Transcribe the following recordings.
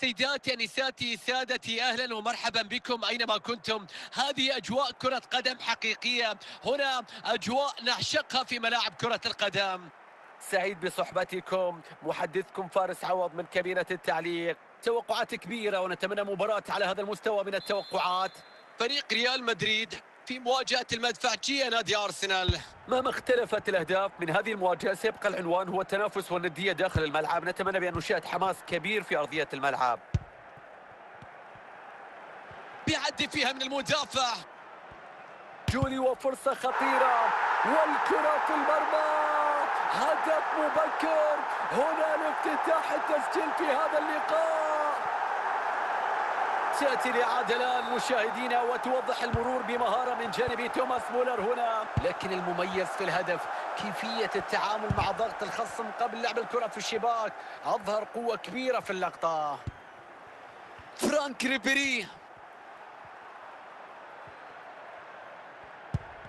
سيداتي أنساتي سادتي، أهلا ومرحبا بكم أينما كنتم. هذه أجواء كرة قدم حقيقية، هنا أجواء نعشقها في ملاعب كرة القدم. سعيد بصحبتكم محدثكم فارس عوض من كابينة التعليق. توقعات كبيرة ونتمنى مباراة على هذا المستوى من التوقعات. فريق ريال مدريد في مواجهة المدفعجية نادي أرسنال. مهما اختلفت الأهداف من هذه المواجهة سيبقى العنوان هو التنافس والندية داخل الملعب. نتمنى بأن نشاهد حماس كبير في أرضية الملعب. بيعدي فيها من المدافع جولي، وفرصة خطيرة والكرة في المرمى. هدف مبكر هنا لافتتاح التسجيل في هذا اللقاء. تأتي الإعادة الآن مشاهدينا وتوضح المرور بمهارة من جانب توماس مولر هنا، لكن المميز في الهدف كيفية التعامل مع ضغط الخصم قبل لعب الكرة في الشباك. أظهر قوة كبيرة في اللقطة. فرانك ريبيري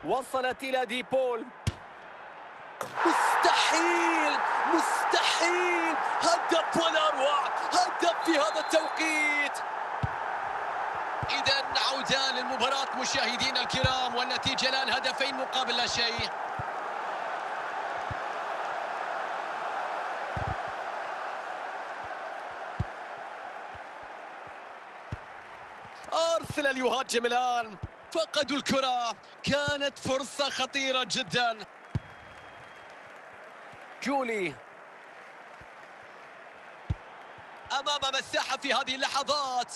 وصلت إلى ديبول. مستحيل مستحيل، هدف ولا أروع، هدف في هذا التوقيت. إذا عودة للمباراة مشاهدينا الكرام، والنتيجة الآن هدفين مقابل لا شيء. أرسنال يهاجم الآن، فقدوا الكرة، كانت فرصة خطيرة جدا. جولي أمام مساحة في هذه اللحظات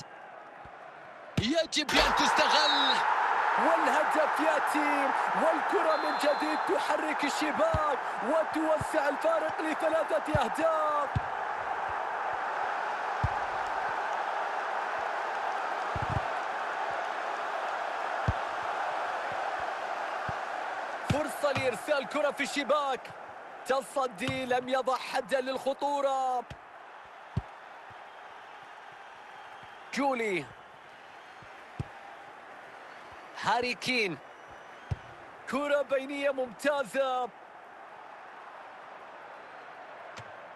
يجب أن تستغل، والهدف يأتي، والكرة من جديد تحرك الشباك وتوسع الفارق لثلاثة أهداف. فرصة لإرسال كرة في الشباك، تصدي لم يضع حدا للخطورة. جولي، هاري كين، كرة بينية ممتازة.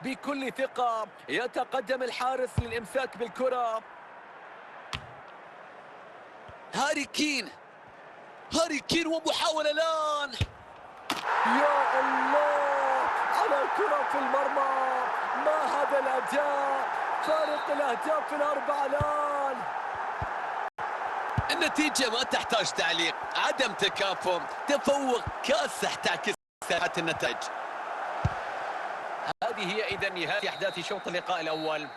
بكل ثقة يتقدم الحارس للإمساك بالكرة. هاري كين، هاري كين ومحاولة الآن. يا الله على كرة في المرمى، ما هذا الأداء؟ فارق الأهداف الأربعة الآن. النتيجة ما تحتاج تعليق، عدم تكافؤ، تفوق كاسح تعكس ساحة النتائج. هذه هي إذا نهاية أحداث شوط اللقاء الأول.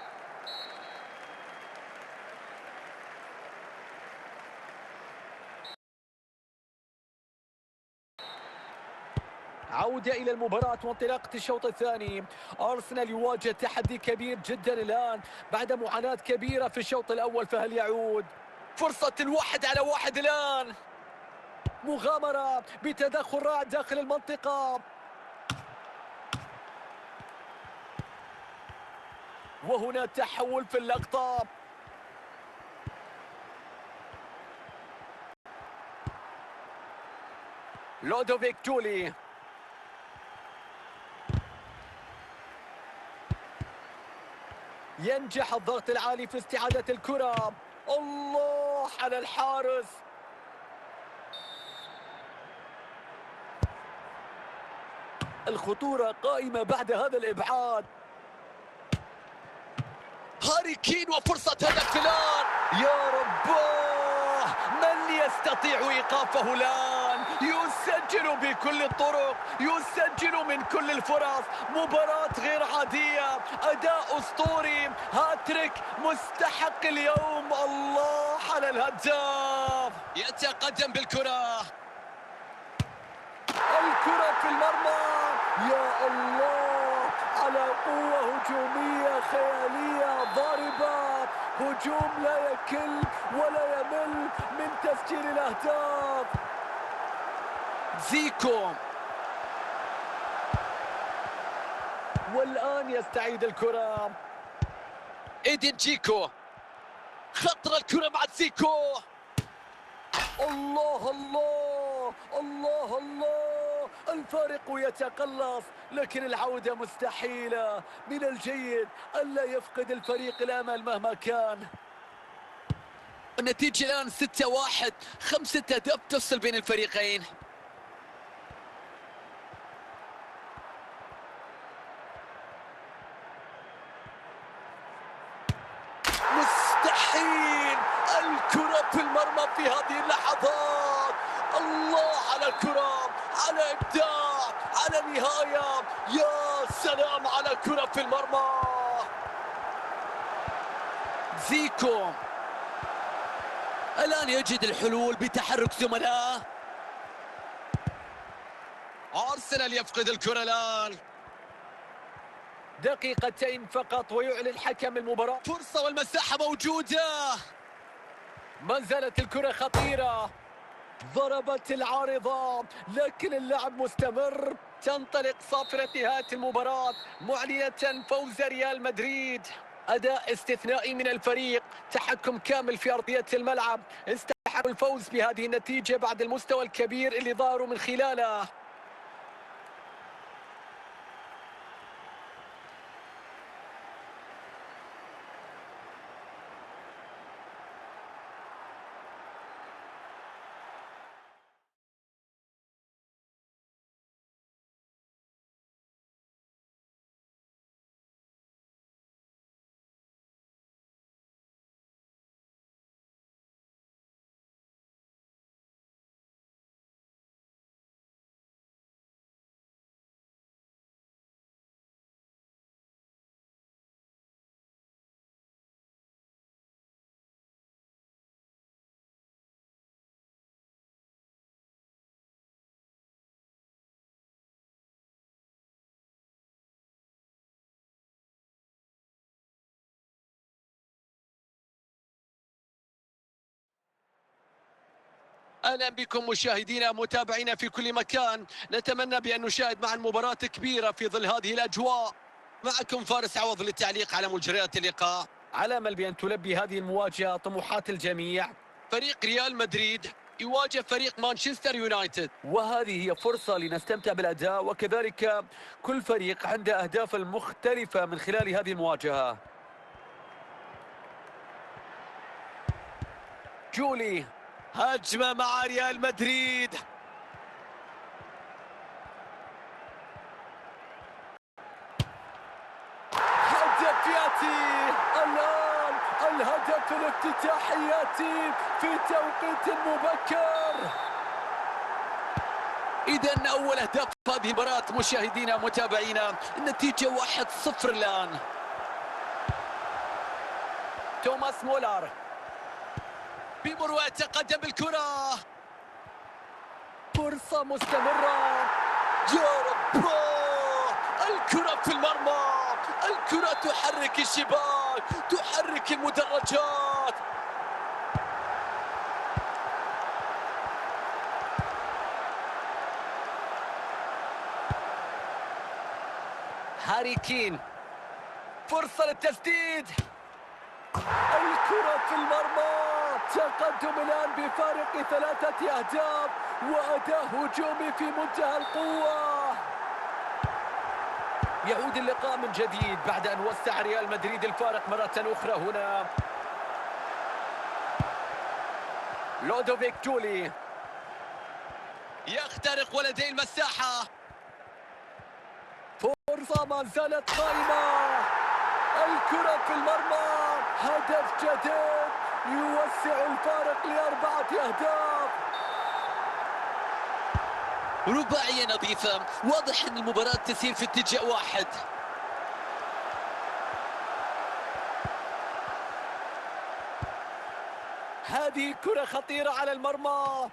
عودة إلى المباراة وانطلاقة الشوط الثاني. أرسنال يواجه تحدي كبير جدا الآن بعد معاناة كبيرة في الشوط الأول، فهل يعود؟ فرصة الواحد على واحد الآن، مغامرة بتدخل رائع داخل المنطقة، وهنا تحول في اللقطة. لودوفيك جولي، ينجح الضغط العالي في استعادة الكرة. الله على الحارس. الخطورة قائمة بعد هذا الإبعاد. هاري كين وفرصة هدف الآن. يا رباه، من يستطيع إيقافه الآن؟ يسجل بكل الطرق، يسجل من كل الفرص. مباراة غير عادية، أداء أسطوري، هاتريك مستحق اليوم. الله على الهداف. يتقدم بالكرة، الكرة في المرمى. يا الله على قوة هجومية خيالية ضاربة، هجوم لا يكل ولا يمل من تسجيل الأهداف. زيكو، والآن يستعيد الكرة. إيدين جيكو، خطر الكرة مع زيكو. الله الله الله الله، الفارق يتقلص لكن العودة مستحيلة. من الجيد ألا يفقد الفريق الأمل مهما كان. النتيجة الآن 6-1، 5 أهداف تفصل بين الفريقين. مستحيل، الكرة في المرمى في هذه اللحظات. الله على الكرة، على إبداع، على نهاية. يا سلام على كرة في المرمى. زيكو الآن يجد الحلول بتحرك زملائه. أرسنال يفقد الكرة الآن. دقيقتين فقط ويعلن حكم المباراة. فرصة والمساحة موجودة. ما زالت الكرة خطيرة. ضربت العارضة لكن اللعب مستمر. تنطلق صافرة نهاية المباراة معلنة فوز ريال مدريد. أداء استثنائي من الفريق، تحكم كامل في أرضية الملعب، استحقوا الفوز بهذه النتيجة بعد المستوى الكبير اللي ظهروا من خلاله. أهلا بكم مشاهدينا متابعينا في كل مكان. نتمنى بأن نشاهد معا مباراة كبيرة في ظل هذه الأجواء. معكم فارس عوض للتعليق على مجريات اللقاء. على أمل بأن تلبي هذه المواجهة طموحات الجميع. فريق ريال مدريد يواجه فريق مانشستر يونايتد، وهذه هي فرصة لنستمتع بالأداء، وكذلك كل فريق عنده أهداف مختلفة من خلال هذه المواجهة. جولي، هجمة مع ريال مدريد. هدف ياتي الآن، الهدف الافتتاحي ياتي في توقيت مبكر. إذا أول أهداف هذه المباراة مشاهدينا متابعينا، النتيجة 1-0 الآن. توماس مولر بمروءة تقدم بالكرة. فرصة مستمرة. يا رب، الكرة في المرمى، الكرة تحرك الشباك، تحرك المدرجات. هاري كين، فرصة للتسديد. الكرة في المرمى. تقدم الآن بفارق 3 أهداف وأداء هجومي في منتهى القوة. يعود اللقاء من جديد بعد أن وسع ريال مدريد الفارق مرة أخرى هنا. لودوفيك جولي يخترق ولديه المساحة. فرصة ما زالت قائمة. الكرة في المرمى. هدف جديد يوسع الفارق ل4 أهداف. رباعية نظيفة، واضح أن المباراة تسير في اتجاه واحد. هذه كرة خطيرة على المرمى.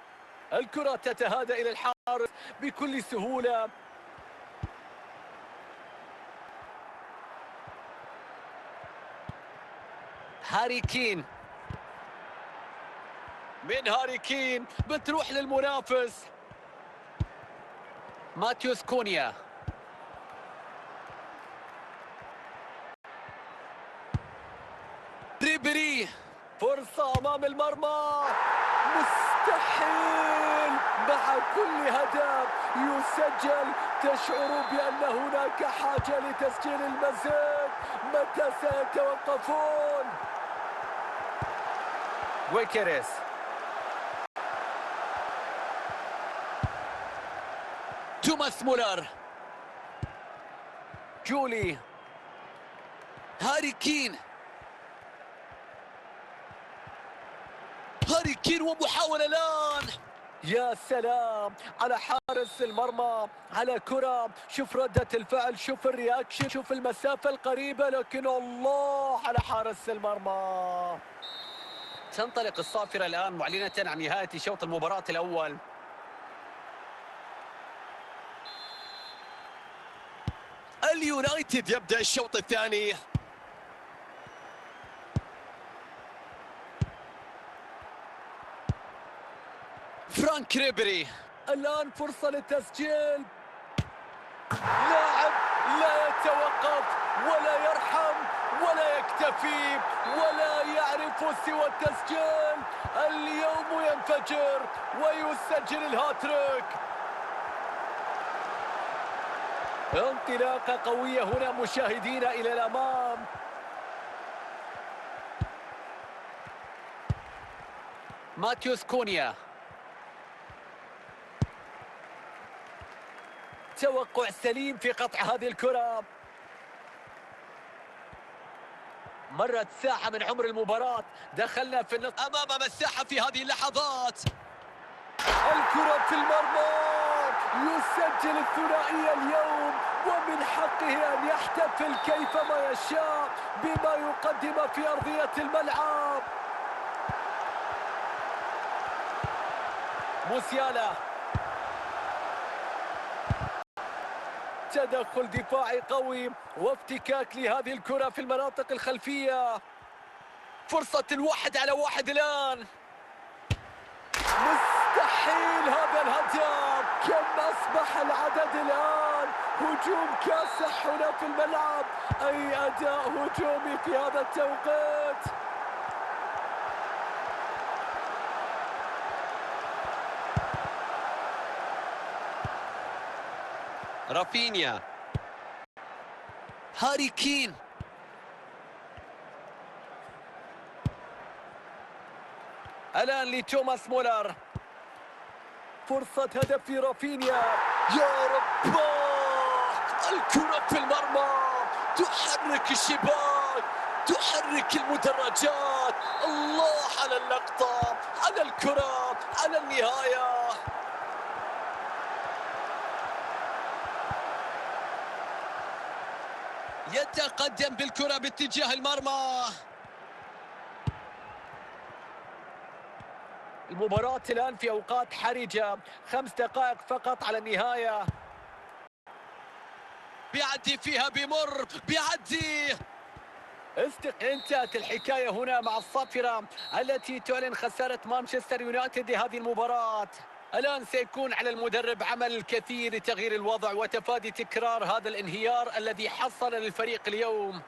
الكرة تتهادى إلى الحارس بكل سهولة. هاري كين، من هاري كين بتروح للمنافس ماتيوس كونيا. ريبيري، فرصة أمام المرمى. مستحيل، مع كل هدف يسجل تشعر بأن هناك حاجة لتسجيل المزيد. متى سيتوقفون؟ ويكيريس، توماس مولر، جولي، هاري كين. هاري كين ومحاولة الآن. يا سلام على حارس المرمى، على كرة، شوف ردة الفعل، شوف ال reaction، شوف المسافة القريبة، لكن الله على حارس المرمى. تنطلق الصافرة الآن معلنة عن نهاية شوط المباراة الأول. اليونايتد يبدأ الشوط الثاني. فرانك ريبري، الآن فرصة للتسجيل. لاعب لا يتوقف ولا يرحم ولا يكتفي ولا يعرف سوى التسجيل. اليوم ينفجر ويسجل الهاتريك. انطلاقة قوية هنا مشاهدينا إلى الأمام. ماتيوس كونيا، توقع سليم في قطع هذه الكرة. مرت ساعة من عمر المباراة، دخلنا في النص. أمام مساحة في هذه اللحظات. الكرة في المرمى، يسجل الثنائية اليوم، ومن حقه أن يحتفل كيفما يشاء بما يقدم في أرضية الملعب. موسيالا، تدخل دفاعي قوي وافتكاك لهذه الكرة في المناطق الخلفية. فرصة 1 على 1 الآن. مستحيل هذا الهدف. كم أصبح العدد الآن؟ هجوم كاسح هنا في الملعب. أي أداء هجومي في هذا التوقيت. رافينيا، هاري كين، الآن لتوماس مولر. فرصة هدف في رافينيا. يا رب، الكرة في المرمى، تحرك الشباك، تحرك المدرجات. الله على اللقطة، على الكرة، على النهاية. يتقدم بالكرة باتجاه المرمى. المباراة الآن في أوقات حرجة، 5 دقائق فقط على النهاية. بيعدي فيها، بيمر، بيعدي. انتهت الحكاية هنا مع الصافرة التي تعلن خسارة مانشستر يونايتد لهذه المباراة. الآن سيكون على المدرب عمل الكثير لتغيير الوضع وتفادي تكرار هذا الانهيار الذي حصل للفريق اليوم.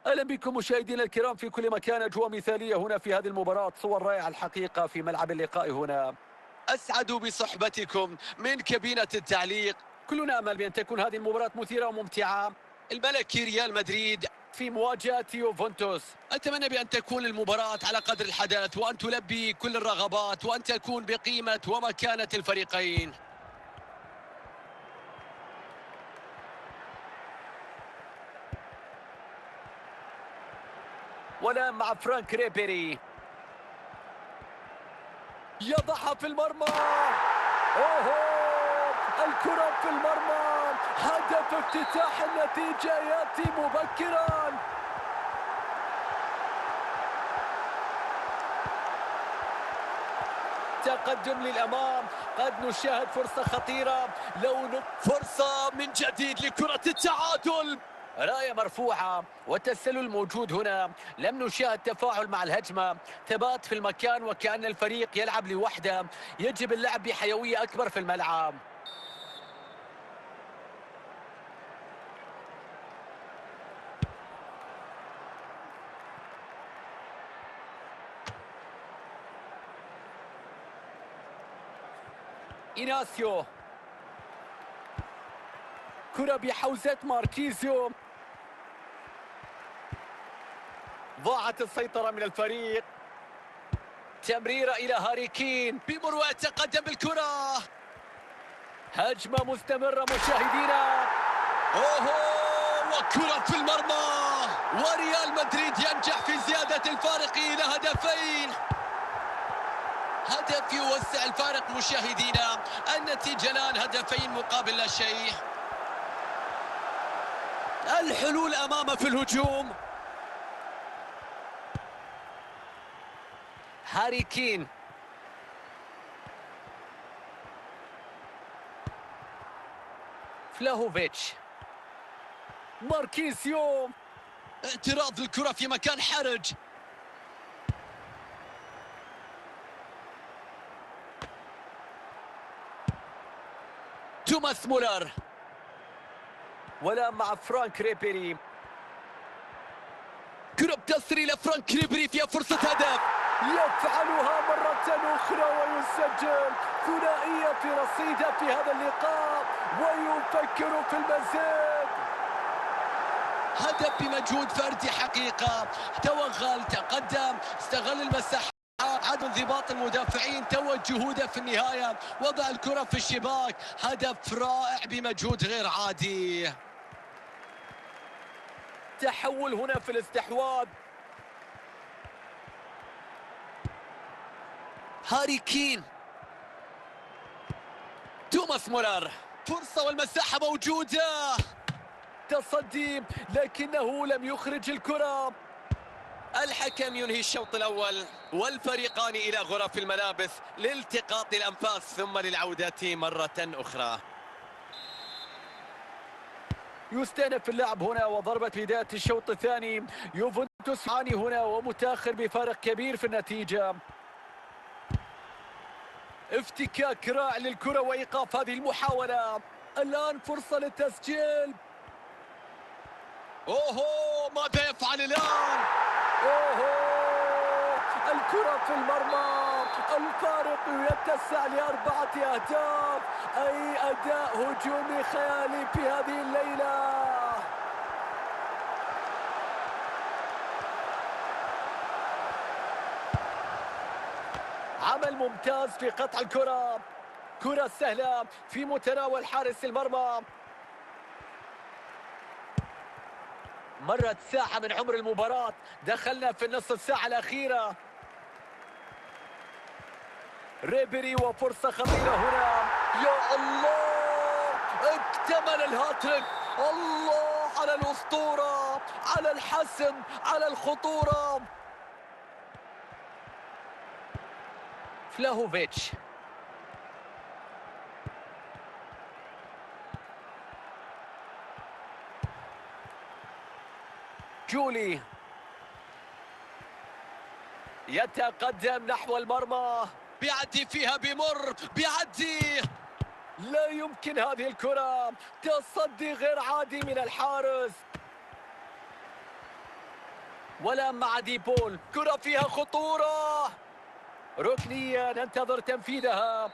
أهلا بكم مشاهدينا الكرام في كل مكان. أجواء مثالية هنا في هذه المباراة، صور رائعة الحقيقة في ملعب اللقاء هنا. أسعد بصحبتكم من كابينة التعليق. كلنا أمل بأن تكون هذه المباراة مثيرة وممتعة. الملكي ريال مدريد في مواجهة يوفنتوس. أتمنى بأن تكون المباراة على قدر الحدث، وأن تلبي كل الرغبات، وأن تكون بقيمة ومكانة الفريقين. ولا مع فرانك ريبيري، يضعها في المرمى. أوه، الكرة في المرمى، هدف افتتاح النتيجة يأتي مبكرا. تقدم للأمام، قد نشاهد فرصة خطيرة. لو فرصة من جديد لكرة التعادل. راية مرفوعة والتسلل موجود هنا. لم نشاهد تفاعل مع الهجمة، ثبات في المكان وكأن الفريق يلعب لوحده. يجب اللعب بحيوية أكبر في الملعب. إيناسيو، كرة بحوزة ماركيزيو. ضاعت السيطرة من الفريق. تمريرة إلى هاري كين، بمروءة تقدم بالكرة. هجمة مستمرة مشاهدينا. أوه، وكرة في المرمى، وريال مدريد ينجح في زيادة الفارق إلى هدفين. هدف يوسع الفارق مشاهدينا. النتيجة الآن 2 مقابل لا شيء. الحلول أمامه في الهجوم. هاري كين، فلاهوفيتش، ماركيزيو. اعتراض الكرة في مكان حرج. توماس مولر، ولا مع فرانك ريبيري. كرة بتصل إلى فرانك ريبيري، فيها فرصة هدف. يفعلها مرة أخرى ويسجل ثنائية في رصيده في هذا اللقاء، ويفكر في المزيد. هدف بمجهود فردي حقيقة. توغل، تقدم، استغل المساحة، عدم انضباط المدافعين، توج جهوده في النهاية، وضع الكرة في الشباك. هدف رائع بمجهود غير عادي. تحول هنا في الاستحواذ. هاري كين، توماس مولر، فرصة والمساحة موجودة. تصدي لكنه لم يخرج الكرة. الحكم ينهي الشوط الأول، والفريقان إلى غرف الملابس لالتقاط الأنفاس ثم للعودة مرة أخرى. يستأنف اللعب هنا وضربة بداية الشوط الثاني. يوفنتوس يعاني هنا ومتأخر بفارق كبير في النتيجة. افتكاك رائع للكرة وإيقاف هذه المحاولة. الآن فرصة للتسجيل. أوه، ماذا يفعل الآن؟ أوه، الكرة في المرمى، الفارق يتسع ل4 أهداف. أي أداء هجومي خيالي في هذه الليلة. عمل ممتاز في قطع الكرة. كرة سهلة في متناول حارس المرمى. مرت ساعة من عمر المباراة، دخلنا في النصف ساعة الأخيرة. ريبيري وفرصة خطيرة هنا. يا الله، اكتمل الهاتريك. الله على الأسطورة، على الحسم، على الخطورة. فلاهوفيتش، جولي يتقدم نحو المرمى، بيعدي فيها، بمر، بيعدي. لا يمكن هذه الكرة، تصدي غير عادي من الحارس. ولا مع ديبول، كرة فيها خطورة. ركنية ننتظر تنفيذها.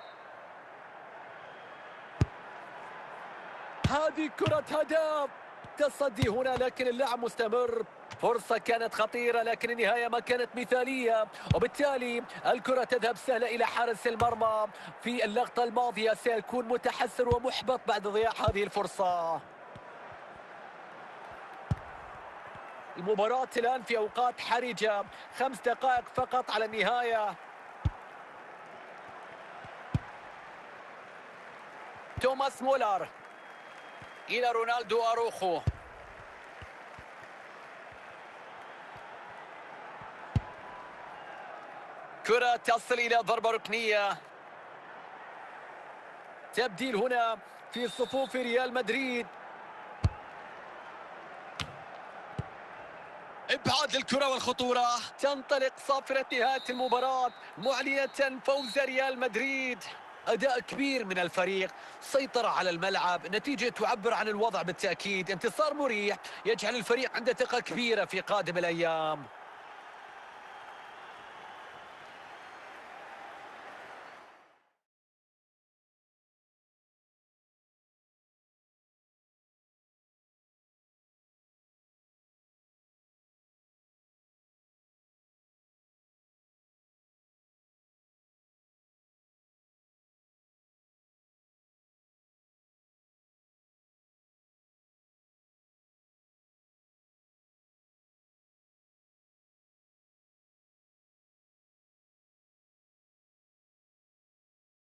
هذه كرة هدف. تصدي هنا لكن اللعب مستمر. فرصة كانت خطيرة لكن النهاية ما كانت مثالية، وبالتالي الكرة تذهب سهلة إلى حارس المرمى. في اللقطة الماضية سيكون متحسر ومحبط بعد ضياع هذه الفرصة. المباراة الآن في أوقات حرجة، 5 دقائق فقط على النهاية. توماس مولر إلى رونالدو أروخو. كرة تصل إلى ضربة ركنية. تبديل هنا في صفوف ريال مدريد. إبعاد للكرة والخطورة. تنطلق صافرة نهاية المباراة معلنة فوز ريال مدريد. أداء كبير من الفريق، سيطرة على الملعب، نتيجة تعبر عن الوضع بالتأكيد. انتصار مريح يجعل الفريق عنده ثقة كبيرة في قادم الأيام.